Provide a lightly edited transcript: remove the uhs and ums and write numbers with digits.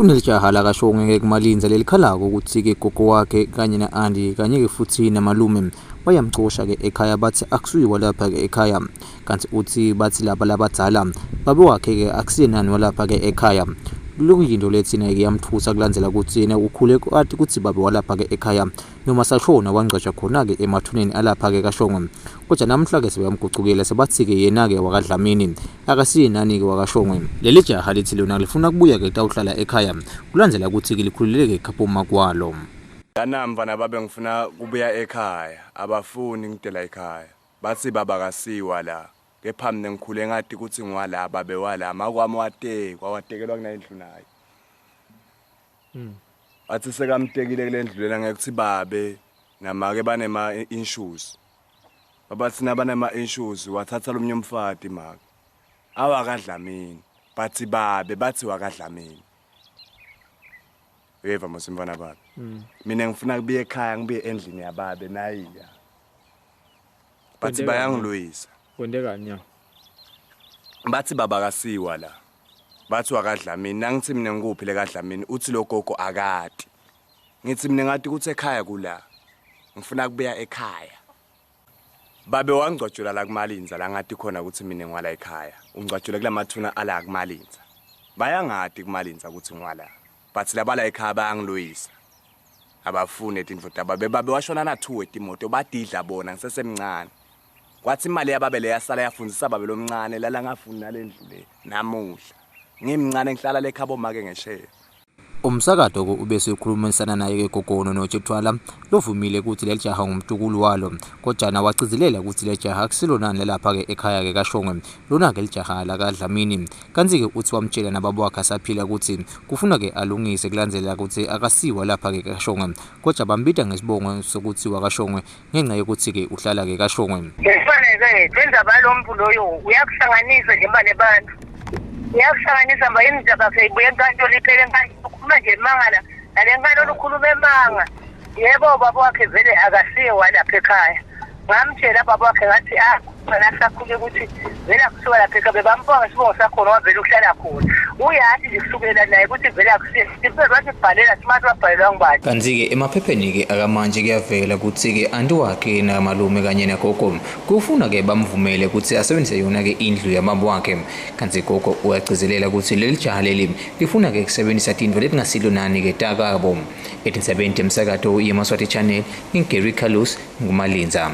Kunelijaha lakaShongwe-ke kuMalindza lelikhalako kutsi-ke gogo wakhe kanye na-anti kanye-ke futhi namalume bayamcosha-ke ekhaya bathi akusuye walapha-ke ekhaya. Kanti uthi bathi laba labadzala babe wakhe-ke akusiye nani walapha-ke ekhaya. Lokuyinto le thina-ke yamthusa kulandzela kutsi yena ukhule ati kutsi babe walapha-ke ekhaya noma sashona wangcwatjwa khona-ke emathuneni alapha-ke kaShongwe. Kodwa namuhla-ke sebeyamgucukela sebathi-ke yena-ke wakaDlamini akasiye nani-ke wakaShongwe. Leli jaha lithi lona lifuna kubuya-ke litawuhlala ekhaya kulandzela kutsi-ke likhululeke ekhapho kwalo. Lana mfana babe ngifuna kubuya ekhaya abafuni ngidela ekhaya bathi baba kasiwa la kepha mina ngikhule ngati ukuthi ngiwala babe wala makwami watekwa watekelwa kunayindlu naye Bathi sekamtekile kule ndlu lena ngeke babe namake banema issues. Babathi nabanema issues wathatha lomnye umfati make. Awakadlamini bathi babe bathi wakadlamini. Uyeva mos mfana babe. Mina ngifuna kubuya ekhaya ngibuye endlini yababe nayiya. Bathi bayangilwisa. Kwentekani nya? Bathi baba kasiwa la. Bathi wakadlamini nangithi mina ngikuphi le kadlamini uthi lo gogo akati. Ngithi mina ngathi ukuthi ekhaya kula. Ngifuna kubuya ekhaya. Babe wangcwatshula la kuMalindza la ngathi khona ukuthi mina ngiwala ekhaya. Ungcwatshule kulamathuna ala kuMalindza. Bayangati kuMalindza ukuthi ngiwala. But labala ekhaya bayangilwisa. Abafuni tintfo tababe babe washona na 2 etimoto badidla bona ngisesemncane. Kwathi imali yababe le yasala yafundzisa babe lomncane lala ngafuni nalendlu le namuhla. Ngimncane ngihlala lekhabo make ngesheya. Umsakato-ke ubese ukhulumisana naye-ke gogo Nonotshe Thwala lovumile ukuthi leli jaha ngumtukulu walo kodwana wagcizelela ukuthi leli jaha akusilonani lalapha-ke ekhaya-ke kaShongwe lona-ke lijaha lakaDlamini kanti-ke uthi wamtshela nababa wakhe asaphila ukuthi kufuna-ke alungise kulandzela ukuthi akasiwa lapha-ke kaShongwe kodwa bambita ngesibongo sokuthi wakaShongwe ngenxa yokuthi-ke uhlala-ke kaShongwe. Kufanele indaba yalo mntu loyo uyakuhlanganisa nje mba nebantu uyakuhlanganisa mba indaba seyibuya enkantolo iphele enkantolo ukhuluma nje emanga la nale nkantolo ukhuluma emanga yebo baba wakhe vele akasiye walapha ekhaya ngamtshela baba wakhe ngathi ah nasakhule ukuthi vele akusuka lapha ekhaya bebambonga isibongo sakhona wavele uhlala khona uyathi nje kusukela naye ukuthi vele akusiye sifike bathi bhalela simathi wabhalelwa ngubani. Kanti-ke emaphepheni-ke akamanje kuyavela ukuthi-ke anti wakhe namalume kanye nagogo kufuna-ke bamvumele ukuthi asebenzise yona-ke indlu yababa wakhe. Kanti gogo uyagcizelela ukuthi leli jaha leli lifuna-ke kusebenzisa tintfo letingasilo nani-ke takabo. Etindzabeni temsakato yeMaswati Channel, ngingu-Gary Carlos, nguMalindza.